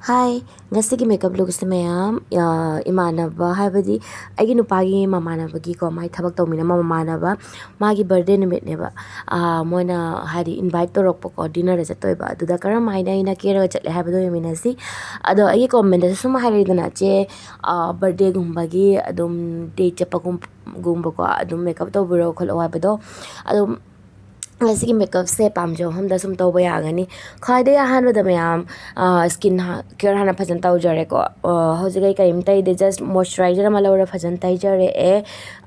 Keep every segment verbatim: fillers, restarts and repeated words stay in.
ꯍꯥꯏ, ꯉꯁꯤꯒꯤ ꯃꯦꯀꯞ ꯂꯨꯛꯁꯦ ꯃꯌꯥꯝ, ꯑ, ꯏꯃꯥꯟꯅꯕ, ꯍꯥꯏꯕꯗꯤ ꯑꯩꯒꯤ ꯅꯨꯄꯥꯒꯤ ꯃꯃꯥꯟꯅꯕꯒꯤꯀꯣ, ꯃꯥꯏ ꯊꯕꯛ ꯇꯧꯃꯤꯟꯅꯕ ꯃꯃꯥꯟꯅꯕ, ꯃꯥꯒꯤ ꯕꯥꯔꯗꯦ ꯅꯨꯃꯤꯠꯅꯦꯕ꯫ ꯑ, ꯃꯣꯏꯅ ꯍꯥꯏꯗꯤ ꯏꯟꯚꯥꯏꯠ ꯇꯧꯔꯛꯄꯀꯣ, ꯗꯤꯅꯔꯗ ꯆꯠꯇꯣꯏꯕ꯫ ꯑꯗꯨꯗ ꯀꯔꯝ ꯍꯥꯏꯅ ꯑꯩꯅ ꯀꯦꯔꯒ ꯆꯠꯂꯦ ꯍꯥꯏꯕꯗꯣ ꯌꯦꯡꯃꯤꯟꯅꯁꯤ꯫ ꯑꯗꯣ ꯑꯩꯒꯤ ꯀꯣꯃꯦꯟꯗꯁꯨ ꯁꯨꯝ ꯍꯥꯏꯔꯛꯏꯗꯅ, "ꯆꯦ, ꯑ, ꯕꯥꯔꯗꯦꯒꯨꯝꯕꯒꯤ ꯑꯗꯨꯝ ꯗꯦꯠ ꯆꯠꯄꯒꯨꯝ-, ꯒꯨꯝꯕꯀꯣ, ꯑꯗꯨꯝ ꯃꯦꯀꯞ ꯇꯧꯕꯤꯔꯣ ꯈꯣꯠꯂꯣ" ꯍꯥꯏꯕꯗꯣ꯫ ꯑꯗꯨꯝ ꯉꯁꯤꯒꯤ ꯃꯦꯀꯞꯁꯦ ꯄꯥꯝꯖꯕ ꯃꯐꯝꯗ ꯁꯨꯝ ꯇꯧꯕ ꯌꯥꯒꯅꯤ꯫ ꯈ꯭ꯋꯥꯏꯗꯒꯤ ꯑꯍꯥꯟꯕꯗ ꯃꯌꯥꯝ, ꯑ, ꯁ꯭ꯀꯤꯟ ꯍꯥ-, ꯀꯤꯌꯔ ꯍꯥꯟꯅ ꯐꯖꯅ ꯇꯧꯖꯔꯦꯀꯣ꯫ ꯑ, ꯍꯧꯖꯤꯛ ꯑꯩ ꯀꯔꯤꯝ ꯇꯩꯗꯦ, just ꯃꯣꯏꯆꯔꯥꯏꯖꯔ ꯑꯃ ꯂꯧꯔ ꯐꯖꯅ ꯇꯩꯖꯔꯛꯑꯦ꯫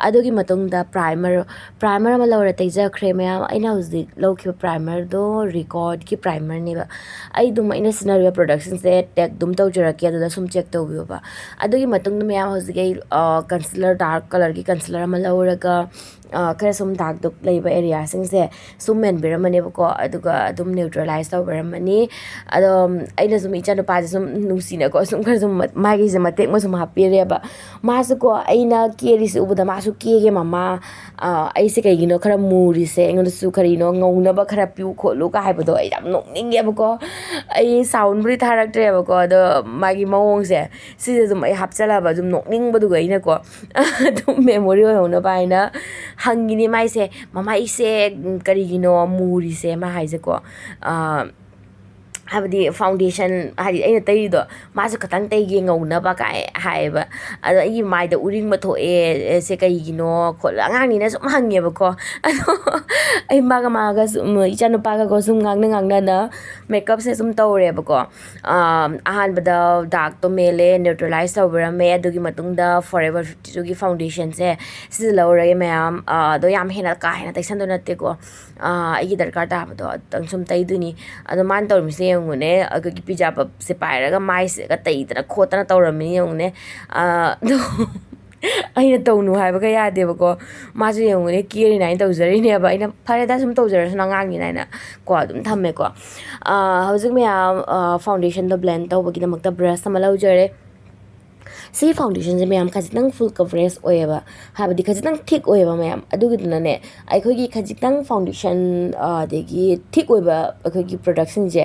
ꯑꯗꯨꯒꯤ ꯃꯇꯨꯡꯗ ꯄ꯭ꯔꯥꯏꯃꯔ, ꯄ꯭ꯔꯥꯏꯃꯔ ꯑꯃ ꯂꯧꯔ ꯇꯩꯖꯈ꯭ꯔꯦ ꯃꯌꯥꯝ꯫ ꯑꯩꯅ ꯍꯧꯖꯤꯛ ꯂꯧꯈꯤꯕ ꯄ꯭ꯔꯥꯏꯃꯔꯗꯣ ꯔꯤꯒꯣꯗꯀꯤ ꯄ꯭ꯔꯥꯏꯃꯔꯅꯦꯕ꯫ ꯑꯩ ꯑꯗꯨꯝ ꯑꯩꯅ ꯁꯤꯖꯤꯟꯅꯔꯤꯕ ꯄ꯭ꯔꯗꯛꯁꯤꯡꯁꯦ ꯇꯦꯛ ꯑꯗꯨꯝ ꯇꯧꯖꯔꯛꯀꯦ, ꯑꯗꯨꯗ ꯁꯨꯝ ꯆꯦꯛ ꯇꯧꯕꯤꯌꯣꯕ꯫ ꯑꯗꯨꯒꯤ ꯃꯇꯨꯡꯗ ꯃꯌꯥꯝ ꯍꯧꯖꯤꯛ ꯑꯩ, ꯑ, ꯀꯟꯁꯤꯂꯔ, ꯗꯥꯔꯛ ꯀꯂꯔꯒꯤ ꯀꯟꯁꯤꯂꯔ ꯑꯃ ꯂꯧꯔꯒ, ꯑ, ꯈꯔ ꯁꯨꯝ ꯗꯥꯛ ꯗꯨꯛ ꯂꯩꯕ ꯑꯦꯔꯤꯌꯥꯁꯤꯡꯁꯦ ꯁꯨꯝ ꯃꯦꯟꯕꯤꯔꯝꯃꯅꯦꯕꯀꯣ, ꯑꯗꯨꯒ ꯑꯗꯨꯝ ꯅ꯭ꯌꯨꯇ꯭ꯔꯦꯂꯥꯏꯁ ꯇꯧꯕꯤꯔꯝꯃꯅꯤ꯫ ꯑꯗꯣ ꯑꯩꯅ ꯁꯨꯝ ꯏꯆꯥꯅꯨꯄꯥꯁꯦ ꯁꯨꯝ ꯅꯨꯡꯁꯤꯅꯀꯣ, ꯁꯨꯝ ꯈꯔ ꯁꯨꯝ ꯃ-, ꯃꯥꯒꯤꯁꯦ ꯃꯇꯦꯛ ꯑꯃ ꯁꯨꯝ ꯍꯥꯞꯄꯤꯔꯦꯕ꯫ ꯃꯥꯁꯨꯀꯣ, ꯑꯩꯅ ꯀꯦꯔꯤꯁꯦ ꯎꯕꯗ ꯃꯥꯁꯨ ꯀꯦꯒꯦ, "ꯃꯃꯥ, ꯑ, ꯑꯩꯁꯦ ꯀꯩꯒꯤꯅꯣ ꯈꯔ ꯃꯨꯔꯤꯁꯦ? ꯑꯩꯉꯣꯟꯗꯁꯨ ꯀꯔꯤꯅꯣ ꯉꯧꯅꯕ ꯈꯔ ꯄꯤꯌꯨ ꯈꯣꯠꯂꯨ"ꯀ ꯍꯥꯏꯕꯗꯣ ꯑꯩ ꯌꯥꯝ ꯅꯣꯛꯅꯤꯡꯉꯦꯕꯀꯣ꯫ ꯑꯩ ꯁꯥꯎꯟꯕꯨꯗꯤ ꯊꯥꯔꯛꯇ꯭ꯔꯦꯕꯀꯣ, ꯑꯗꯣ ꯃꯥꯒꯤ ꯃꯑꯣꯡꯁꯦ ꯁꯤꯁꯦ ꯑꯗꯨꯝ ꯑꯩ ꯍꯥꯞꯆꯜꯂꯕ, ꯑꯗꯨꯝ ꯅꯣꯛꯅꯤꯡꯕꯗꯨꯒ ꯑꯩꯅꯀꯣ꯫ ꯑꯗꯨꯝ ꯃꯦꯃꯣꯔꯤ ꯑꯣꯏꯍꯧꯅꯕ ꯍꯥꯏꯅ ꯍꯪꯉꯤꯅꯦ ꯃꯥꯏꯁꯦ, "ꯃꯃꯥ, ꯑꯩꯁꯦ ꯀꯔꯤꯒꯤꯅꯣ ꯃꯨꯔꯤꯁꯦ?" ꯃꯥ ꯍꯥꯏꯁꯦꯀꯣ꯫ ꯑ, ꯍꯥꯏꯕꯗꯤ ꯐꯥꯎꯟꯗꯦꯁꯟ, ꯍꯥꯏꯗꯤ ꯑꯩꯅ ꯇꯩꯔꯤꯗꯣ, ꯃꯥꯁꯨ ꯈꯇꯪ ꯇꯩꯒꯦ ꯉꯧꯅꯕ ꯀꯥꯏ ꯍꯥꯏꯌꯦꯕ꯫ ꯑꯗꯣ ꯑꯩꯒꯤ ꯃꯥꯏꯗ ꯎꯔꯤꯡ ꯑꯃ ꯊꯣꯛꯑꯦ, ꯁꯦ ꯀꯩꯒꯤꯅꯣ ꯈꯣꯠꯂꯣ, ꯑꯉꯥꯡꯅꯤꯅ ꯁꯨꯝ ꯍꯪꯉꯦꯕꯀꯣ꯫ ꯑꯗꯣ ꯑꯩ ꯃꯥꯒ, ꯃꯥꯒ ꯁꯨꯝ, ꯏꯆꯥꯅꯨꯄꯥꯒꯀꯣ ꯁꯨꯝ ꯉꯥꯡꯅ ꯉꯥꯡꯅꯅ ꯃꯦꯀꯞꯁꯦ ꯁꯨꯝ ꯇꯧꯔꯦꯕꯀꯣ꯫ ꯑꯥ, ꯑꯍꯥꯟꯕꯗ ꯗꯥꯛꯇꯣ ꯃꯦꯜꯂꯦ, ꯅ꯭ꯌꯨꯇ꯭ꯔꯦꯂꯥꯏꯁ ꯇꯧꯕꯤꯔꯝꯃꯦ꯫ ꯑꯗꯨꯒꯤ ꯃꯇꯨꯡꯗ Forever fifty two ꯒꯤ ꯐꯥꯎꯟꯗꯦꯁꯟꯁꯦ ꯁꯤꯖꯤꯜꯍꯧꯔꯒꯦ ꯃꯌꯥꯝ꯫ ꯑꯥ, ꯑꯗꯣ ꯌꯥꯝ ꯍꯦꯟꯅ ꯀꯥ ꯍꯦꯟꯅ ꯇꯩꯁꯟꯗꯣꯏ ꯅꯠꯇꯦꯀꯣ꯫ ꯑꯥ, ꯑꯩꯒꯤ ꯗꯔꯀꯥꯔ ꯇꯥꯕꯗꯣ ꯑꯗꯨꯇꯪ ꯁꯨꯝ ꯇꯩꯗꯣꯏꯅꯤ꯫ ꯑꯗꯣ ꯃꯥꯅ ꯇꯧꯔꯝꯃꯤꯁꯦ ꯌꯦꯡꯉꯨꯅꯦ, ꯑꯩꯈꯣꯏꯒꯤ ꯄꯤꯖꯥ ꯄꯞꯁꯦ ꯄꯥꯏꯔꯒ ꯃꯥꯏꯁꯤꯒ ꯇꯩꯗꯅ ꯈꯣꯠꯇꯅ ꯇꯧꯔꯝꯃꯤꯅꯤ ꯌꯦꯡꯉꯨꯅꯦ꯫ ꯑꯥ, ꯑꯗꯣ ꯑꯩꯅ ꯇꯧꯅꯨ ꯍꯥꯏꯕꯒ ꯌꯥꯗꯦꯕꯀꯣ꯫ ꯃꯥꯁꯨ ꯌꯦꯡꯉꯨꯅꯦ, ꯀꯦꯔꯤꯅ ꯑꯩꯅ ꯇꯧꯖꯔꯤꯅꯦꯕ꯫ ꯑꯩꯅ, "ꯐꯔꯦꯗ, ꯁꯨꯝ ꯇꯧꯖꯔꯁꯅꯨ, ꯑꯉꯥꯡꯅꯤꯅ" ꯍꯥꯏꯅ ꯀꯣ ꯑꯗꯨꯝ ꯊꯝꯃꯦꯀꯣ꯫ ꯑꯥ, ꯍꯧꯖꯤꯛ ꯃꯌꯥꯝ, ꯑꯥ, ꯐꯥꯎꯟꯗꯦꯁꯟꯗꯣ ꯕ꯭ꯂꯦꯟ ꯇꯧꯕꯒꯤꯗꯃꯛꯇ ꯕ꯭ꯔꯁ ꯑꯃ ꯂꯧꯖꯔꯦ꯫ ꯁꯤꯒꯤ ꯐꯥꯎꯟꯗꯦꯁꯟꯁꯦ ꯃꯌꯥꯝ ꯈꯖꯤꯛꯇꯪ ꯐꯨꯜ ꯀꯕꯔꯦꯖ ꯑꯣꯏꯌꯦꯕ, ꯍꯥꯏꯕꯗꯤ ꯈꯖꯤꯛꯇꯪ ꯊꯤꯛ ꯑꯣꯏꯌꯦꯕ ꯃꯌꯥꯝ꯫ ꯑꯗꯨꯒꯤꯗꯨꯅꯅꯦ, ꯑꯩꯈꯣꯏꯒꯤ ꯈꯖꯤꯛꯇꯪ ꯐꯥꯎꯟꯗꯦꯁꯟ, ꯑꯗꯒꯤ ꯊꯤꯛ ꯑꯣꯏꯕ ꯑꯩꯈꯣꯏꯒꯤ ꯄ꯭ꯔꯗꯛꯁꯤꯡꯁꯦ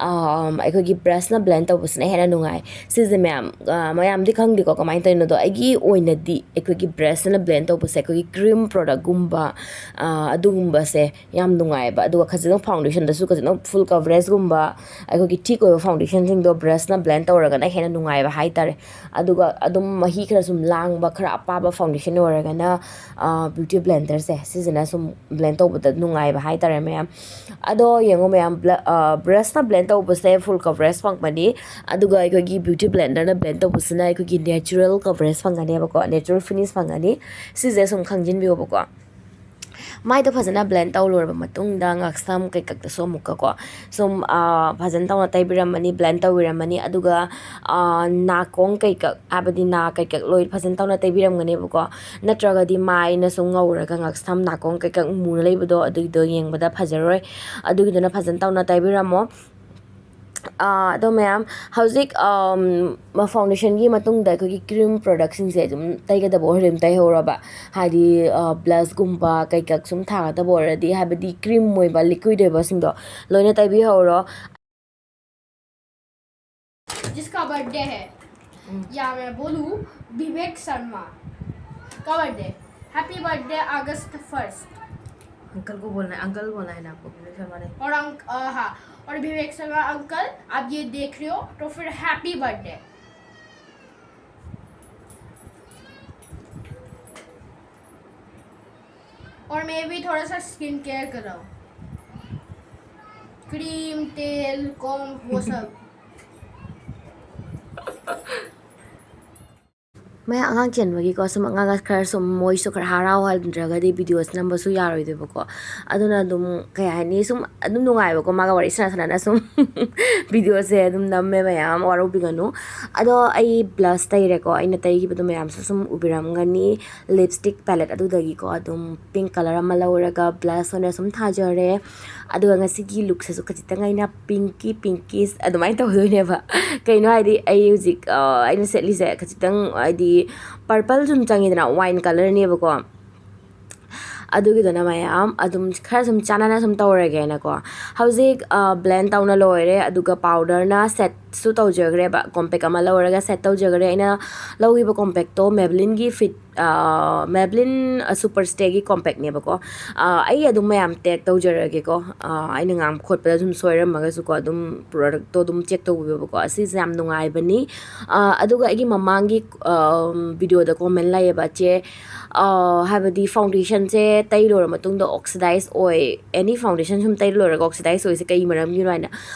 ꯑꯩꯈꯣꯏꯒꯤ ꯕ꯭ꯔꯁꯅ ꯕ꯭ꯂꯦꯟ ꯇꯧꯕꯁꯤꯅ ꯍꯦꯟꯅ ꯅꯨꯡꯉꯥꯏ꯫ ꯁꯤꯁꯦ ꯃꯌꯥꯝ, ꯃꯌꯥꯝꯗꯤ ꯈꯪꯗꯦꯀꯣ ꯀꯃꯥꯏꯅ ꯇꯧꯔꯤꯅꯣꯗꯣ, ꯑꯩꯒꯤ ꯑꯣꯏꯅꯗꯤ ꯑꯩꯈꯣꯏꯒꯤ ꯕ꯭ꯔꯁꯅ ꯕ꯭ꯂꯦꯟ ꯇꯧꯕꯁꯦ ꯑꯩꯈꯣꯏꯒꯤ ꯀ꯭ꯔꯤꯝ ꯄ꯭ꯔꯗꯛꯀꯨꯝꯕ ꯑꯗꯨꯒꯨꯝꯕꯁꯦ ꯌꯥꯝ ꯅꯨꯡꯉꯥꯏꯌꯦꯕ꯫ ꯑꯗꯨꯒ ꯈꯖꯤꯛꯇꯪ ꯐꯥꯎꯟꯗꯦꯁꯟꯗꯁꯨ ꯈꯖꯤꯛꯇꯪ ꯐꯨꯜ ꯀꯕꯔꯦꯖꯀꯨꯝꯕ, ꯑꯩꯈꯣꯏꯒꯤ ꯊꯤꯛ ꯑꯣꯏꯕ ꯐꯥꯎꯟꯗꯦꯁꯟꯁꯤꯡꯗꯣ ꯕ꯭ꯔꯁꯅ ꯕ꯭ꯂꯦꯟ ꯇꯧꯔꯒꯅ ꯍꯦꯟꯅ ꯅꯨꯡꯉꯥꯏꯕ ꯍꯥꯏꯇꯥꯔꯦ꯫ ꯑꯗꯨꯒ ꯑꯗꯨꯝ ꯃꯍꯤ ꯈꯔ ꯁꯨꯝ ꯂꯥꯡꯕ, ꯈꯔ ꯑꯄꯥꯕ ꯐꯥꯎꯟꯗꯦꯁꯟ ꯑꯣꯏꯔꯒꯅ ꯕ꯭ꯌꯨꯇꯤ ꯕ꯭ꯂꯦꯟꯗꯔꯁꯦ ꯁꯤꯁꯤꯅ ꯁꯨꯝ ꯕ꯭ꯂꯦꯟ ꯇꯧꯕꯗ ꯅꯨꯡꯉꯥꯏꯕ ꯍꯥꯏꯇꯥꯔꯦ ꯃꯌꯥꯝ꯫ ꯑꯗꯣ ꯌꯦꯡꯉꯣ ꯃꯌꯥꯝ, ꯕ꯭ꯔꯁꯅ ꯕ꯭ꯂꯦꯟ ꯇꯧꯕꯁꯦ ꯐꯨꯜ ꯀꯕꯔꯦꯖ ꯐꯪꯕꯅꯤ, ꯑꯗꯨꯒ ꯑꯩꯈꯣꯏꯒꯤ ꯕ꯭ꯌꯨꯇꯤ ꯕ꯭ꯂꯦꯟꯗꯔꯅ ꯕ꯭ꯂꯦꯟ ꯇꯧꯕꯁꯤꯅ ꯑꯩꯈꯣꯏꯒꯤ ꯅꯦꯆꯔꯦꯜ ꯀꯕꯔꯦꯖ ꯐꯪꯒꯅꯦꯕꯀꯣ, ꯅꯦꯆꯔꯦꯜ ꯐꯤꯅꯤꯁ ꯐꯪꯒꯅꯤ꯫ ꯁꯤꯁꯦ ꯁꯨꯝ ꯈꯪꯖꯤꯟꯕꯤꯌꯣꯕꯀꯣ꯫ ꯃꯥꯏꯗꯣ ꯐꯖꯅ ꯕ꯭ꯂꯦꯟ ꯇꯧ ꯂꯣꯏꯔꯕ ꯃꯇꯨꯡꯗ ꯉꯥꯛꯁꯝ ꯀꯩꯀꯛꯇꯁꯨ ꯑꯃꯨꯛꯀꯀꯣ ꯁꯨꯝ ꯐꯖꯅ ꯇꯧꯅ ꯇꯩꯕꯤꯔꯝꯃꯅꯤ, ꯕ꯭ꯂꯦꯟ ꯇꯧꯕꯤꯔꯝꯃꯅꯤ꯫ ꯑꯗꯨꯒ ꯅꯥꯀꯣꯡ ꯀꯩꯀꯛ, ꯍꯥꯏꯕꯗꯤ ꯅꯥ ꯀꯩꯀꯛ ꯂꯣꯏ ꯐꯖꯅ ꯇꯧꯅ ꯇꯩꯕꯤꯔꯝꯒꯅꯦꯕꯀꯣ꯫ ꯅꯠꯇ꯭ꯔꯒꯗꯤ ꯃꯥꯏꯅ ꯁꯨꯝ ꯉꯧꯔꯒ ꯉꯥꯛꯁꯝ ꯅꯥꯀꯣꯡ ꯀꯩꯀꯛ ꯃꯨꯅ ꯂꯩꯕꯗꯣ, ꯑꯗꯨꯒꯤꯗꯣ ꯌꯦꯡꯕꯗ ꯐꯖꯔꯣꯏ꯫ ꯑꯗꯨꯒꯤꯗꯨꯅ ꯐꯖꯅ ꯇꯧꯅ ꯇꯩꯕꯤꯔꯝꯃꯣ꯫ ꯑꯗꯣ ꯃꯌꯥꯝ, ꯍꯧꯖꯤꯛ ꯐꯥꯎꯟꯗꯦꯁꯟꯒꯤ ꯃꯇꯨꯡꯗ ꯑꯩꯈꯣꯏꯒꯤ ꯀ꯭ꯔꯤꯝ ꯄ꯭ꯔꯗꯛꯁꯤꯡꯁꯦ ꯑꯗꯨꯝ ꯇꯩꯒꯗꯕ ꯑꯣꯏꯔꯗꯤ ꯑꯗꯨꯝ ꯇꯩꯍꯧꯔꯕ, ꯍꯥꯏꯗꯤ ꯕ꯭ꯂꯁꯀꯨꯝꯕ ꯀꯩꯀꯛ ꯁꯨꯝ ꯊꯥꯒꯗꯕ ꯑꯣꯏꯔꯗꯤ, ꯍꯥꯏꯕꯗꯤ ꯀ꯭ꯔꯤꯝ ꯑꯣꯏꯕ, ꯂꯤꯀ꯭ꯋꯤꯗ ꯑꯣꯏꯕꯁꯤꯡꯗꯣ ꯂꯣꯏꯅ ꯇꯩꯕꯤꯍꯧꯔꯣ꯫ जिसका बर्थडे है, या मैं बोलूँ, विवेक शर्मा का birthday. Happy birthday August first। Uncle को बोलना है, अंकल बोलना है ना आपको, विवेक शर्मा ने। और अंक-, अ, हाँ, और विवेक शर्मा अंकल, आप ये देख रहे हो तो फिर हैप्पी बर्थडे। और मैं भी थोड़ा सा स्किन केयर कर रहा हूँ, क्रीम, तेल, कॉम्प, वो सब। ꯃꯌꯥꯝ ꯑꯉꯥꯡ ꯆꯦꯟꯕꯒꯤꯀꯣ, ꯁꯨꯝ ꯑꯉꯥꯡ ꯈꯔ ꯁꯨꯝ ꯃꯣꯏꯁꯨ ꯈꯔ ꯍꯔꯥꯎꯍꯟꯗ꯭ꯔꯒꯗꯤ ꯚꯤꯗꯤꯑꯣꯁꯦ ꯅꯝꯕꯁꯨ ꯌꯥꯔꯣꯏꯗꯣꯏꯕꯀꯣ꯫ ꯑꯗꯨꯅ ꯑꯗꯨꯝ ꯀꯩ ꯍꯥꯏꯅꯤ, ꯁꯨꯝ ꯑꯗꯨꯝ ꯅꯨꯡꯉꯥꯏꯕꯀꯣ, ꯃꯥꯒ ꯋꯥꯔꯤ ꯁꯥꯟꯅ ꯁꯥꯟꯅꯅ ꯁꯨꯝ ꯚꯤꯗꯤꯑꯣꯁꯦ ꯑꯗꯨꯝ ꯅꯝꯃꯦ ꯃꯌꯥꯝ, ꯋꯥꯔꯧꯕꯤꯒꯅꯨ꯫ ꯑꯗꯣ ꯑꯩ ꯕ꯭ꯂꯁ ꯇꯩꯔꯦꯀꯣ, ꯑꯩꯅ ꯇꯩꯈꯤꯕꯗꯣ ꯃꯌꯥꯝꯁꯨ ꯁꯨꯝ ꯎꯕꯤꯔꯝꯒꯅꯤ꯫ ꯂꯤꯞꯁꯇꯤꯛ ꯄꯦꯂꯦꯠ ꯑꯗꯨꯗꯒꯤꯀꯣ ꯑꯗꯨꯝ ꯄꯤꯡ ꯀꯂꯔ ꯑꯃ ꯂꯧꯔꯒ ꯕ꯭ꯂꯁ ꯑꯣꯏꯅ ꯁꯨꯝ ꯊꯥꯖꯔꯦ꯫ ꯑꯗꯨꯒ ꯉꯁꯤꯒꯤ ꯂꯨꯛꯁꯤꯁꯨ ꯈꯖꯤꯛꯇꯪ ꯑꯩꯅ ꯄꯤꯡꯀꯤ ꯄꯤꯡꯀꯤꯁ ꯑꯗꯨꯃꯥꯏꯅ ꯇꯧꯗꯣꯏꯅꯦꯕ꯫ ꯀꯩꯅꯣ ꯍꯥꯏꯗꯤ, ꯑꯩ ꯍꯧꯖꯤꯛ ꯑꯩꯅ ꯁꯦꯠꯂꯤꯁꯦ ꯈꯖꯤꯛꯇꯪ ꯍꯥꯏꯗꯤ ꯄꯔꯄꯜ ꯁꯨꯝ ꯆꯪꯉꯤꯗꯅ, ꯋꯥꯏꯟ ꯀꯂꯔꯅꯦꯕꯀꯣ꯫ ꯑꯗꯨꯒꯤꯗꯨꯅ ꯃꯌꯥꯝ ꯑꯗꯨꯝ ꯈꯔ ꯁꯨꯝ ꯆꯥꯟꯅꯅ ꯁꯨꯝ ꯇꯧꯔꯒꯦꯅꯀꯣ꯫ ꯍꯧꯖꯤꯛ ꯕ꯭ꯂꯦꯟ ꯇꯧꯅ ꯂꯣꯏꯔꯦ, ꯑꯗꯨꯒ ꯄꯥꯎꯗꯔꯅ ꯁꯦꯠꯁꯨ ꯇꯧꯖꯈ꯭ꯔꯦꯕ꯫ ꯀꯣꯝꯄꯦꯛ ꯑꯃ ꯂꯧꯔꯒ ꯁꯦꯠ ꯇꯧꯖꯈ꯭ꯔꯦ꯫ ꯑꯩꯅ ꯂꯧꯈꯤꯕ ꯀꯣꯝꯄꯦꯛꯇꯣ ꯃꯦꯕꯂꯤꯟꯒꯤ ꯐꯤꯠ, ꯃꯦꯕꯂꯤꯟ ꯁꯨꯄꯔ ꯁ꯭ꯇꯦꯒꯤ ꯀꯣꯝꯄꯦꯛꯅꯦꯕꯀꯣ꯫ ꯑꯩ ꯑꯗꯨꯝ ꯃꯌꯥꯝ ꯇꯦꯛ ꯇꯧꯖꯔꯒꯦꯀꯣ꯫ ꯑꯩꯅ ꯉꯥꯡꯕ ꯈꯣꯠꯄꯗ ꯁꯨꯝ ꯁꯣꯏꯔꯝꯃꯒꯁꯨꯀꯣ, ꯑꯗꯨꯝ ꯄ꯭ꯔꯣꯗꯛꯇꯣ ꯑꯗꯨꯝ ꯆꯦꯛ ꯇꯧꯕꯤꯌꯣꯕꯀꯣ꯫ ꯑꯁꯤꯁꯦ ꯌꯥꯝ ꯅꯨꯡꯉꯥꯏꯕꯅꯤ꯫ ꯑꯗꯨꯒ ꯑꯩꯒꯤ ꯃꯃꯥꯡꯒꯤ ꯚꯤꯗꯤꯑꯣꯗ ꯀꯣꯃꯦꯟ ꯂꯩꯌꯦꯕ, "ꯆꯦ, ꯍꯥꯏꯕꯗꯤ ꯐꯥꯎꯟꯗꯦꯁꯟꯁꯦ ꯇꯩ ꯂꯣꯏꯔ ꯃꯇꯨꯡꯗ ꯑꯣꯛꯁꯤꯗꯥꯏꯁ ꯑꯣꯏ, ꯑꯦꯅꯤ ꯐꯥꯎꯟꯗꯦꯁꯟ ꯁꯨꯝ ꯇꯩ ꯂꯣꯏꯔꯒ ꯑꯣꯛꯁꯤꯗꯥꯏꯁ ꯑꯣꯏꯁꯦ ꯀꯩ ꯃꯔꯝꯒꯤꯅꯣ?" ꯍꯥꯏꯅ꯫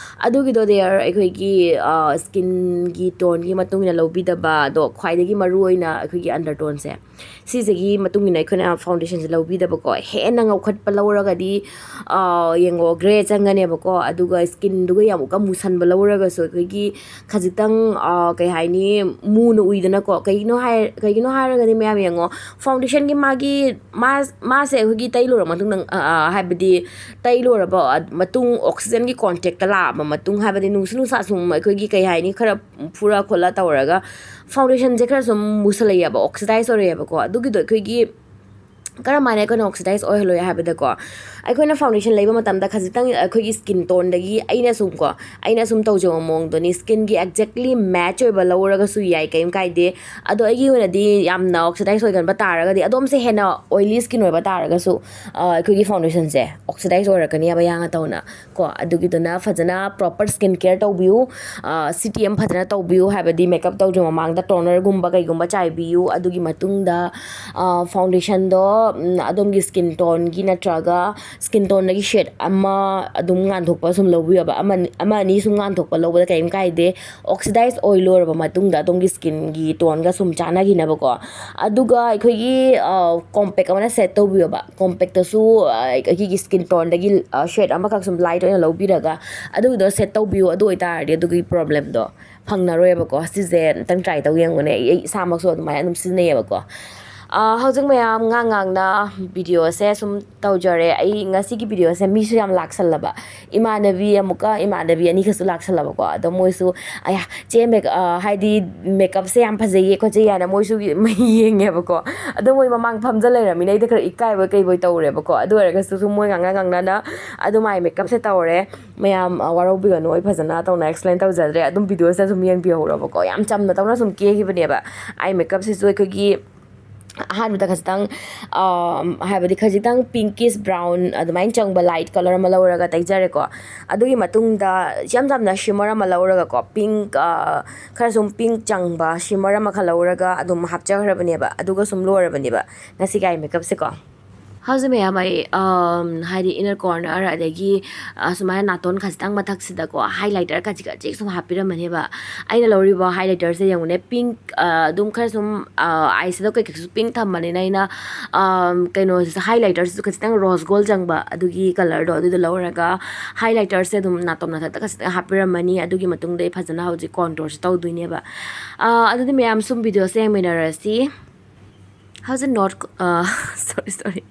ꯑꯗꯨꯒꯤꯗꯣ ꯗꯦꯌꯔ, ꯑꯩꯈꯣꯏꯒꯤ ꯁ꯭ꯀꯤꯟꯒꯤ ꯇꯣꯟꯒꯤ ꯃꯇꯨꯡ ꯏꯟꯅ ꯂꯧꯕꯤꯗꯕ, ꯑꯗꯣ ꯈ꯭ꯋꯥꯏꯗꯒꯤ ꯃꯔꯨ ꯑꯣꯏꯅ ꯑꯩꯈꯣꯏꯒꯤ ꯑꯟꯗꯔꯇꯣꯟꯁꯦ, ꯁꯤꯁꯤꯒꯤ ꯃꯇꯨꯡ ꯏꯟꯅ ꯑꯩꯈꯣꯏꯅ ꯐꯥꯎꯟꯗꯦꯁꯟꯁꯦ ꯂꯧꯕꯤꯗꯕꯀꯣ꯫ ꯍꯦꯟꯅ ꯉꯧꯈꯠꯄ ꯂꯧꯔꯒꯗꯤ, ꯌꯦꯡꯉꯣ, ꯒ꯭ꯔꯦ ꯆꯪꯒꯅꯦꯕꯀꯣ꯫ ꯑꯗꯨꯒ ꯁ꯭ꯀꯤꯟꯗꯨꯒ ꯌꯥꯝ ꯑꯃꯨꯛꯀ ꯃꯨꯁꯟꯕ ꯂꯧꯔꯒꯁꯨ ꯑꯩꯈꯣꯏꯒꯤ ꯈꯖꯤꯛꯇꯪ, ꯀꯩ ꯍꯥꯏꯅꯤ, ꯃꯨꯅ ꯎꯏꯗꯅꯀꯣ꯫ ꯀꯩꯒꯤꯅꯣ ꯍꯥꯏ-, ꯀꯩꯒꯤꯅꯣ ꯍꯥꯏꯔꯒꯗꯤ, ꯃꯌꯥꯝ ꯌꯦꯡꯉꯣ, ꯐꯥꯎꯟꯗꯦꯁꯟꯒꯤ ꯃꯥꯒꯤ ꯃꯥ-, ꯃꯥꯁꯦ ꯑꯩꯈꯣꯏꯒꯤ ꯇꯩ ꯂꯣꯏꯔ ꯃꯇꯨꯡꯗ, ꯍꯥꯏꯕꯗꯤ ꯇꯩ ꯂꯣꯏꯔꯕ ꯃꯇꯨꯡ, ꯑꯣꯛꯁꯤꯖꯟꯒꯤ ꯀꯣꯟꯇꯦꯛꯇ ꯂꯥꯛꯑꯕ ꯃꯇꯨꯡ, ꯍꯥꯏꯕꯗꯤ ꯅꯨꯡꯁꯤꯠ ꯅꯨꯡꯁꯥ ꯁꯨꯝ ꯑꯩꯈꯣꯏꯒꯤ, ꯀꯩ ꯍꯥꯏꯅꯤ, ꯈꯔ ꯐꯨꯔ ꯈꯣꯠꯂ ꯇꯧꯔꯒ ꯐꯥꯎꯟꯗꯦꯁꯟꯁꯦ ꯈꯔ ꯁꯨꯝ ꯃꯨꯁꯜꯂꯛꯑꯦꯕ, ꯑꯣꯛꯁꯤꯗꯥꯏꯁ ꯑꯣꯏꯔꯛꯑꯦꯕꯀꯣ꯫ ꯑꯗꯨꯒꯤꯗꯣ ꯑꯩꯈꯣꯏꯒꯤ ꯀꯔꯝꯍꯥꯏꯅ ꯑꯩꯈꯣꯏꯅ ꯑꯣꯛꯁꯤꯗꯥꯏꯁ ꯑꯣꯏꯍꯜꯂꯣꯏ ꯍꯥꯏꯕꯗꯀꯣ, ꯑꯩꯈꯣꯏꯅ ꯐꯥꯎꯟꯗꯦꯁꯟ ꯂꯩꯕ ꯃꯇꯝꯗ ꯈꯖꯤꯛꯇꯪ ꯑꯩꯈꯣꯏꯒꯤ ꯁ꯭ꯀꯤꯟ ꯇꯣꯟꯗꯒꯤ, ꯑꯩꯅ ꯁꯨꯝ ꯀꯣ, ꯑꯩꯅ ꯁꯨꯝ ꯇꯧꯖꯕ ꯃꯑꯣꯡꯗꯨꯅꯤ, ꯁ꯭ꯀꯤꯟꯒꯤ ꯑꯦꯛꯖꯦꯛꯂꯤ ꯃꯦꯠꯆ ꯑꯣꯏꯕ ꯂꯧꯔꯒꯁꯨ ꯌꯥꯏ, ꯀꯩꯝ ꯀꯥꯏꯗꯦ꯫ ꯑꯗꯣ ꯑꯩꯒꯤ ꯑꯣꯏꯅꯗꯤ ꯌꯥꯝꯅ ꯑꯣꯛꯁꯤꯗꯥꯏꯁ ꯑꯣꯏꯒꯟꯕ ꯇꯥꯔꯒꯗꯤ, ꯑꯗꯣꯝꯁꯦ ꯍꯦꯟꯅ ꯑꯣꯏꯂꯤ ꯁ꯭ꯀꯤꯟ ꯑꯣꯏꯕ ꯇꯥꯔꯒꯁꯨ, ꯑꯩꯈꯣꯏꯒꯤ ꯐꯥꯎꯟꯗꯦꯁꯟꯁꯦ ꯑꯣꯛꯁꯤꯗꯥꯏꯁ ꯑꯣꯏꯔꯛꯀꯅꯦꯕ ꯌꯥꯡꯅ ꯇꯧꯅ ꯀꯣ꯫ ꯑꯗꯨꯒꯤꯗꯨꯅ ꯐꯖꯅ ꯄ꯭ꯔꯣꯄꯔ ꯁ꯭ꯀꯤꯟ ꯀꯦꯌꯔ ꯇꯧꯕꯤꯌꯨ꯫ ꯁꯤꯇꯤ ꯑꯦꯝ ꯐꯖꯅ ꯇꯧꯕꯤꯌꯨ, ꯍꯥꯏꯕꯗꯤ ꯃꯦꯀꯞ ꯇꯧꯗ꯭ꯔꯤ ꯃꯃꯥꯡꯗ ꯇꯣꯅꯔꯒꯨꯝꯕ ꯀꯩꯒꯨꯝꯕ ꯆꯥꯏꯕꯤꯌꯨ꯫ ꯑꯗꯨꯒꯤ ꯃꯇꯨꯡꯗ ꯐꯥꯎꯟꯗꯦꯁꯟꯗꯣ ꯑꯗꯣꯝꯒꯤ ꯁ꯭ꯀꯤꯟ ꯇꯣꯟꯒꯤ ꯅꯠꯇ꯭ꯔꯒ ꯁ꯭ꯀꯤꯟ ꯇꯣꯟꯗꯒꯤ ꯁꯦꯠ ꯑꯃ ꯑꯗꯨꯝ ꯉꯥꯟꯊꯣꯛꯄ ꯁꯨꯝ ꯂꯧꯕꯤꯌꯣꯕ꯫ ꯑꯃ, ꯑꯃ ꯑꯅꯤ ꯁꯨꯝ ꯉꯥꯟꯊꯣꯛꯄ ꯂꯧꯕꯗ ꯀꯔꯤꯝ ꯀꯥꯏꯗꯦ꯫ ꯑꯣꯛꯁꯤꯗꯥꯏꯁ ꯑꯣꯏ ꯂꯣꯏꯔꯕ ꯃꯇꯨꯡꯗ ꯑꯗꯣꯝꯒꯤ ꯁ꯭ꯀꯤꯟꯒꯤ ꯇꯣꯟꯒ ꯁꯨꯝ ꯆꯥꯟꯅꯈꯤꯅꯕꯀꯣ꯫ ꯑꯗꯨꯒ ꯑꯩꯈꯣꯏꯒꯤ ꯀꯣꯝꯄꯦꯛ ꯑꯃꯅ ꯁꯦꯠ ꯇꯧꯕꯤꯌꯣꯕ꯫ ꯀꯣꯝꯄꯦꯛꯇꯁꯨ ꯑꯩꯈꯣꯏꯒꯤ ꯁ꯭ꯀꯤꯟ ꯇꯣꯟꯗꯒꯤ ꯁꯦꯠ ꯑꯃꯈꯛ ꯁꯨꯝ ꯂꯥꯏꯠ ꯑꯣꯏꯅ ꯂꯧꯕꯤꯔꯒ ꯑꯗꯨꯒꯤꯗꯣ ꯁꯦꯠ ꯇꯧꯕꯤꯌꯨ꯫ ꯑꯗꯨ ꯑꯣꯏꯇꯥꯔꯗꯤ ꯑꯗꯨꯒꯤ ꯄ꯭ꯔꯣꯕ꯭ꯂꯦꯝꯗꯣ ꯐꯪꯅꯔꯣꯏꯕꯀꯣ꯫ ꯁꯤꯁꯦ ꯑꯝꯇꯪ ꯇ꯭ꯔꯥꯏ ꯇꯧ ꯌꯦꯡꯉꯨꯅꯦ꯫ ꯑꯩ, ꯑꯩ ꯏꯁꯥꯃꯛꯁꯨ ꯑꯗꯨꯃꯥꯏꯅ ꯑꯗꯨꯝ ꯁꯤꯖꯤꯟꯅꯩꯌꯦꯕꯀꯣ꯫ ꯑꯥ, ꯍꯧꯖꯤꯛ ꯃꯌꯥꯝ ꯉꯥꯡ ꯉꯥꯡꯅ ꯚꯤꯗꯤꯑꯣꯁꯦ ꯁꯨꯝ ꯇꯧꯖꯔꯦ꯫ ꯑꯩ ꯉꯁꯤꯒꯤ ꯚꯤꯗꯤꯑꯣꯁꯦ ꯃꯤꯁꯨ ꯌꯥꯝ ꯂꯥꯛꯁꯜꯂꯕ, ꯏꯃꯥꯟꯅꯕꯤ ꯑꯃꯨꯛꯀ, ꯏꯃꯥꯟꯅꯕꯤ ꯑꯅꯤꯈꯛꯁꯨ ꯂꯥꯛꯁꯜꯂꯕꯀꯣ꯫ ꯑꯗꯣ ꯃꯣꯏꯁꯨ, "ꯑꯌꯥ, ꯆꯦ, ꯃꯦꯛ-, ꯑꯥ, ꯍꯥꯏꯗꯤ ꯃꯦꯀꯞꯁꯦ ꯌꯥꯝ ꯐꯖꯩꯌꯦ ꯈꯣꯠꯆꯩ" ꯍꯥꯏꯅ ꯃꯣꯏꯁꯨ ꯌꯦꯡꯉꯦꯕꯀꯣ꯫ ꯑꯗꯣ ꯃꯣꯏ ꯃꯃꯥꯡ ꯐꯝꯖ ꯂꯩꯔꯝꯃꯤꯅ ꯑꯩꯗ ꯈꯔ ꯏꯀꯥꯏꯕꯣꯏ ꯀꯩꯕꯣꯏ ꯇꯧꯔꯦꯕꯀꯣ꯫ ꯑꯗꯨ ꯑꯣꯏꯔꯒꯁꯨ ꯁꯨꯝ ꯃꯣꯏ ꯉꯥꯡꯅ ꯉꯥꯡꯅꯅ ꯑꯗꯨꯃꯥꯏ ꯃꯦꯀꯞꯁꯦ ꯇꯧꯔꯦ꯫ ꯃꯌꯥꯝ, ꯑ, ꯋꯥꯔꯧꯕꯤꯒꯅꯨ, ꯑꯩ ꯐꯖꯅ ꯇꯧꯅ ꯑꯦꯛꯁꯄ꯭ꯂꯦꯟ ꯇꯧꯖꯗ꯭ꯔꯦ꯫ ꯑꯗꯨꯝ ꯚꯤꯗꯤꯑꯣꯁꯤꯗ ꯁꯨꯝ ꯌꯦꯡꯕꯤꯍꯧꯔꯣꯕꯀꯣ꯫ ꯌꯥꯝ ꯆꯝꯅ ꯇꯧꯅ ꯁꯨꯝ ꯀꯦꯈꯤꯕꯅꯦꯕ꯫ ꯑꯥꯏ ꯃꯦꯀꯞꯁꯤꯁꯨ ꯑꯩꯈꯣꯏꯒꯤ ꯑꯍꯥꯟꯕꯗ ꯈꯖꯤꯛꯇꯪ, ꯑ, ꯍꯥꯏꯕꯗꯤ ꯈꯖꯤꯛꯇꯪ pinkish brown ꯑꯗꯨꯃꯥꯏꯅ ꯆꯪꯕ light colour ꯑꯃ ꯂꯧꯔꯒ ꯇꯩꯖꯔꯦꯀꯣ꯫ ꯑꯗꯨꯒꯤ ꯃꯇꯨꯡꯗ ꯏꯆꯝ ꯆꯝꯅ shimmer ꯑꯃ ꯂꯧꯔꯒꯀꯣ, pink, ꯑ, ꯈꯔ ꯁꯨꯝ pink ꯆꯪꯕ shimmer ꯑꯃꯈꯛ ꯂꯧꯔꯒ ꯑꯗꯨꯝ ꯍꯥꯞꯆꯈ꯭ꯔꯕꯅꯦꯕ꯫ ꯑꯗꯨꯒ ꯁꯨꯝ ꯂꯣꯏꯔꯕꯅꯦꯕ ꯉꯁꯤꯒꯤ ꯑꯥꯏ ꯃꯦꯀꯞꯁꯦꯀꯣ꯫ ꯍꯧꯖꯤꯛ ꯃꯌꯥꯝ ꯑꯩ, ꯑꯝ, ꯍꯥꯏꯗꯤ inner corner ꯑꯗꯒꯤ, ꯑ, ꯁꯨꯃꯥꯏꯅ ꯅꯥꯇꯣꯟ ꯈꯖꯤꯛꯇꯪ ꯃꯊꯛꯁꯤꯗꯀꯣ highlighter ꯈꯖꯤꯛ ꯈꯖꯤꯛ ꯁꯨꯝ ꯍꯥꯞꯄꯤꯔꯝꯃꯅꯦꯕ꯫ ꯑꯩꯅ ꯂꯧꯔꯤꯕ highlighterꯁꯦ ꯌꯦꯡꯉꯨꯅꯦ, pink, ꯑ, ꯑꯗꯨꯝ ꯈꯔ ꯁꯨꯝ, ꯑ, eyeshadow ꯀꯩꯀꯩꯁꯨ pink ꯊꯝꯕꯅꯤꯅ ꯑꯩꯅ, ꯑꯝ, ꯀꯩꯅꯣꯁꯤꯁꯨ, highlighterꯁꯤꯁꯨ ꯈꯖꯤꯛꯇꯪ rose gold ꯆꯪꯕ ꯑꯗꯨꯒꯤ colourꯗꯣ ꯑꯗꯨꯗꯣ ꯂꯧꯔꯒ highlighterꯁꯦ ꯑꯗꯨꯝ ꯅꯥꯇꯣꯟ ꯃꯊꯛꯇ ꯈꯖꯤꯛꯇꯪ ꯍꯥꯞꯄꯤꯔꯝꯃꯅꯤ꯫ ꯑꯗꯨꯒꯤ ꯃꯇꯨꯡꯗ ꯑꯩ ꯐꯖꯅ ꯍꯧꯖꯤꯛ contourꯁꯦ ꯇꯧꯗꯣꯏꯅꯦꯕ꯫ ꯑ, ꯑꯗꯨꯗꯤ ꯃꯌꯥꯝ ꯁꯨꯝ videoꯁꯦ ꯌꯦꯡꯃꯤꯟꯅꯔꯁꯤ꯫ ꯍꯧꯖꯤꯛ ꯅꯣꯠ-, ꯑ, sorry, sorry,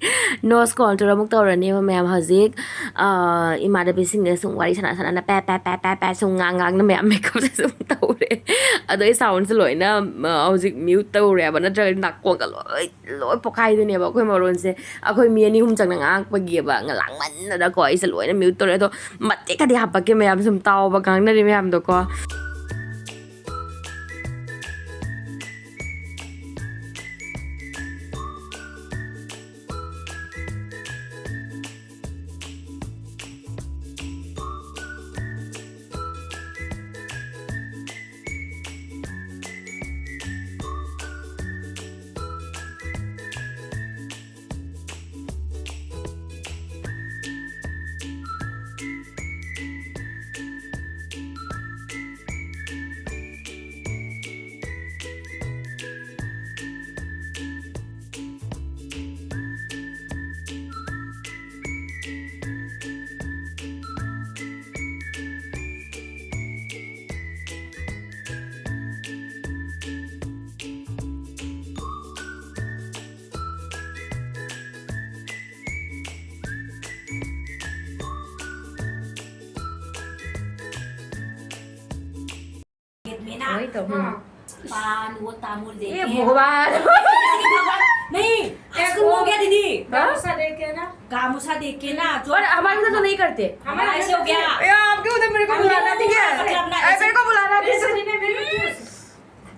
nose contour ꯑꯃꯨꯛ ꯇꯧꯔꯅꯦꯕ ꯃꯌꯥꯝ꯫ ꯍꯧꯖꯤꯛ, ꯑ, ꯏꯃꯥꯟꯅꯕꯤꯁꯤꯡꯅ ꯁꯨꯝ ꯋꯥꯔꯤ ꯁꯥꯟꯅ ꯁꯥꯟꯅꯅ ꯄꯦ ꯄꯦ ꯄꯦ ꯄꯦ ꯄꯦ ꯁꯨꯝ ꯉꯥꯡ ꯉꯥꯡꯅ ꯃꯌꯥꯝ ꯃꯦꯀꯞꯁꯦ ꯁꯨꯝ ꯇꯧꯔꯦ꯫ ꯑꯗꯣ ꯑꯩ soundꯁꯦ ꯂꯣꯏꯅ, ꯑ, ꯍꯧꯖꯤꯛ mute ꯇꯧꯔꯦꯕ, ꯅꯠꯇ꯭ꯔꯒꯗꯤ ꯅꯥꯀꯣꯡꯒ ꯂꯣꯏ, ꯂꯣꯏ ꯄꯣꯛꯈꯥꯏꯗꯣꯏꯅꯦꯕ ꯑꯩꯈꯣꯏ ꯃꯔꯣꯟꯁꯦ꯫ ꯑꯩꯈꯣꯏ ꯃꯤ ꯑꯅꯤ ꯑꯍꯨꯝ ꯆꯪꯅ ꯉꯥꯡꯉꯛꯄꯒꯤꯕ, ꯂꯥꯡꯃꯟꯗꯅꯀꯣ ꯑꯩꯁꯦ ꯂꯣꯏꯅ mute ꯇꯧꯔꯦ꯫ ꯑꯗꯣ ꯃꯇꯦꯛ ꯈꯗꯤ ꯍꯥꯞꯄꯛꯀꯦ ꯃꯌꯥꯝ ꯁꯨꯝ ꯇꯥꯎꯕ ꯉꯥꯡꯅꯔꯤ ꯃꯌꯥꯝꯗꯣꯀꯣ꯫ में ना, वही तो, हम्म। पान, वो तामुल ये देके। भगवान। नहीं, आजकल हो गया दीदी। हाँ? गामूसा देके ना। गामूसा देके ना, जो और हमारे उधर तो नहीं करते। हमारा ऐसे हो गया। ए, आपके उधर मेरे को बुलाना नहीं है। मतलब ना ए, ऐसे मेरे को बुलाना नहीं है।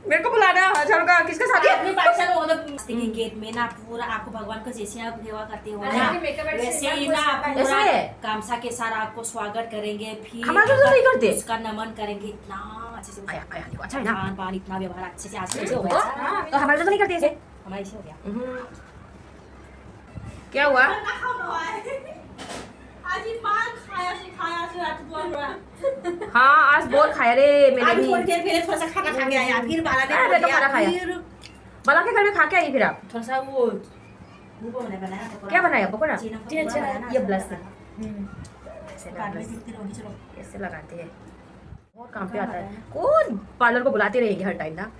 मेरे को बुलाना है, झड़का, किसके साथ है? आदमी पार्सल हो तो गेट में ना पूरा आपको भगवान को जैसे आप सेवा करते हो ना, वैसे ही ना पूरा ऐसे? गामछा के साथ आपको स्वागत करेंगे, फिर हमारे तो नहीं करते। उसका नमन करेंगे, इतना अच्छे से। आया, आया, देखो, अच्छा है ना? खान पान, इतना व्यवहार अच्छे से आज कैसे हो गया? हाँ, तो हमारे तो नहीं करते ऐसे। हमारे ऐसे हो गया। हम्म। क्या हुआ? आज ही पान खाया से, खाया से रात को हमरा। हाँ, आज बहुत खाया रे, मैंने आज भी। थोड़ी देर पहले थोड़ा सा खाना खा के आया, फिर बाला ने अरे, मैं तो बोला, खाना खाया। फिर बाला के घर में खा के आई फिर आप? थोड़ा सा वो, वो बनाया, बनाया पकौड़ा। क्या बनाया पकौड़ा? चीना जी, अच्छा, पकौड़ा बनाया ना, ये अच्छा ब्लश से। बनाया। हम्म। ऐसे बाद में ब्लश। देखते रहोगी, चलो। ऐसे लगाते हैं। बहुत काम पे आता है। कौन पार्लर को बुलाते रहेंगे हर टाइम ना?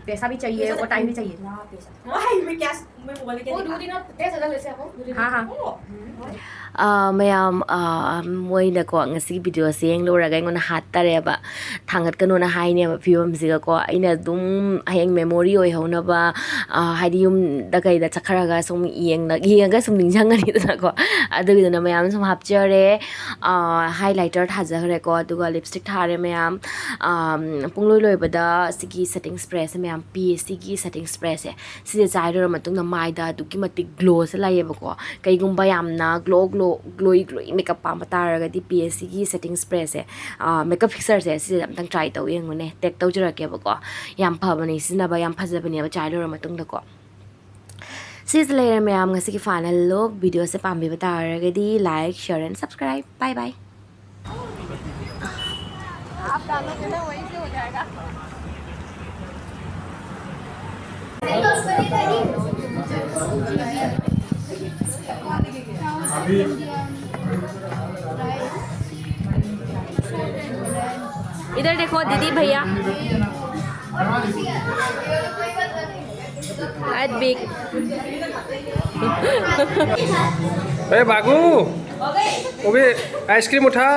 पैसा भी चाहिए और टाइम भी चाहिए। ना पैसा। भाई, मैं क्या, मैं बोले क्या वो देखा? दूध ही ना, तेज ज्यादा वैसे आपको, दूध ही हाँ, हाँ। ओ, हम्म। आ, ꯃꯌꯥꯝ, ꯑ, ꯃꯣꯏꯅꯀꯣ ꯉꯁꯤꯒꯤ ꯚꯤꯗꯤꯑꯣꯁꯦ ꯌꯦꯡꯂꯨꯔꯒ ꯑꯩꯉꯣꯟꯗ ꯍꯥꯠꯇꯔꯦꯕ, ꯊꯥꯡꯒꯠꯀꯅꯣꯅ ꯍꯥꯏꯅꯦꯕ ꯐꯤꯕꯝꯁꯤꯒꯀꯣ꯫ ꯑꯩꯅ ꯑꯗꯨꯝ ꯍꯌꯦꯡ ꯃꯦꯃꯣꯔꯤ ꯑꯣꯏꯍꯧꯅꯕ, ꯑ, ꯍꯥꯏꯗꯤ ꯌꯨꯝꯗ ꯀꯩꯗ ꯆꯠꯈ꯭ꯔꯒ ꯁꯨꯝ ꯌꯦꯡꯅ-, ꯌꯦꯡꯉꯒ ꯁꯨꯝ ꯅꯤꯡꯁꯤꯡꯉꯅꯤꯗꯅꯀꯣ꯫ ꯑꯗꯨꯒꯤꯗꯨꯅ ꯃꯌꯥꯝ ꯁꯨꯝ ꯍꯥꯞꯆꯔꯦ꯫ ꯑ, highlighter ꯊꯥꯖꯈ꯭ꯔꯦꯀꯣ, ꯑꯗꯨꯒ lipstick ꯊꯥꯔꯦ ꯃꯌꯥꯝ꯫ ꯑ, ꯄꯨꯡꯂꯣꯏ ꯂꯣꯏꯕꯗ ꯁꯤꯒꯤ setting spray ꯁꯦ ꯃꯌꯥꯝ ꯄꯤꯌꯦ, ꯁꯤꯒꯤ setting spray ꯁꯦ꯫ ꯁꯤꯁꯦ ꯆꯥꯏꯔꯨꯔ ꯃꯇꯨꯡꯗ ꯃꯥꯏꯗ ꯑꯗꯨꯛꯀꯤ ꯃꯇꯤꯛ glow ꯁꯦ ꯂꯥꯛꯑꯦꯕꯀꯣ꯫ ꯀꯩꯒꯨꯝꯕ ꯌꯥꯝꯅ glow, glow, glowy, glowy makeup ꯄꯥꯝꯕ ꯇꯥꯔꯒꯗꯤ ꯄꯤ ꯑꯦꯁ ꯁꯤꯒꯤ setting spray ꯁꯦ, ꯑꯥ, makeup fixer ꯁꯦ, ꯁꯤꯁꯦ ꯑꯝꯇꯪ try ꯇꯧ ꯌꯦꯡꯉꯨꯅꯦ꯫ Tag ꯇꯧꯖꯔꯛꯀꯦꯕꯀꯣ꯫ ꯌꯥꯝ ꯐꯕꯅꯦ ꯁꯤꯖꯤꯟꯅꯕ, ꯌꯥꯝ ꯐꯖꯕꯅꯦꯕ ꯆꯥꯏꯔꯨꯔ ꯃꯇꯨꯡꯗꯀꯣ꯫ ꯁꯤꯁꯦ ꯂꯩꯔꯦ ꯃꯌꯥꯝ ꯉꯁꯤꯒꯤ final look꯫ ꯚꯤꯗꯤꯑꯣꯁꯦ ꯄꯥꯝꯕꯤꯕ ꯇꯥꯔꯒꯗꯤ like, share and subscribe꯫ Bye bye꯫ आप डालोगे ना, वहीं से हो जाएगा। इधर देखो दीदी भैया। Advik। ए बाबू, वो भी आइसक्रीम उठा।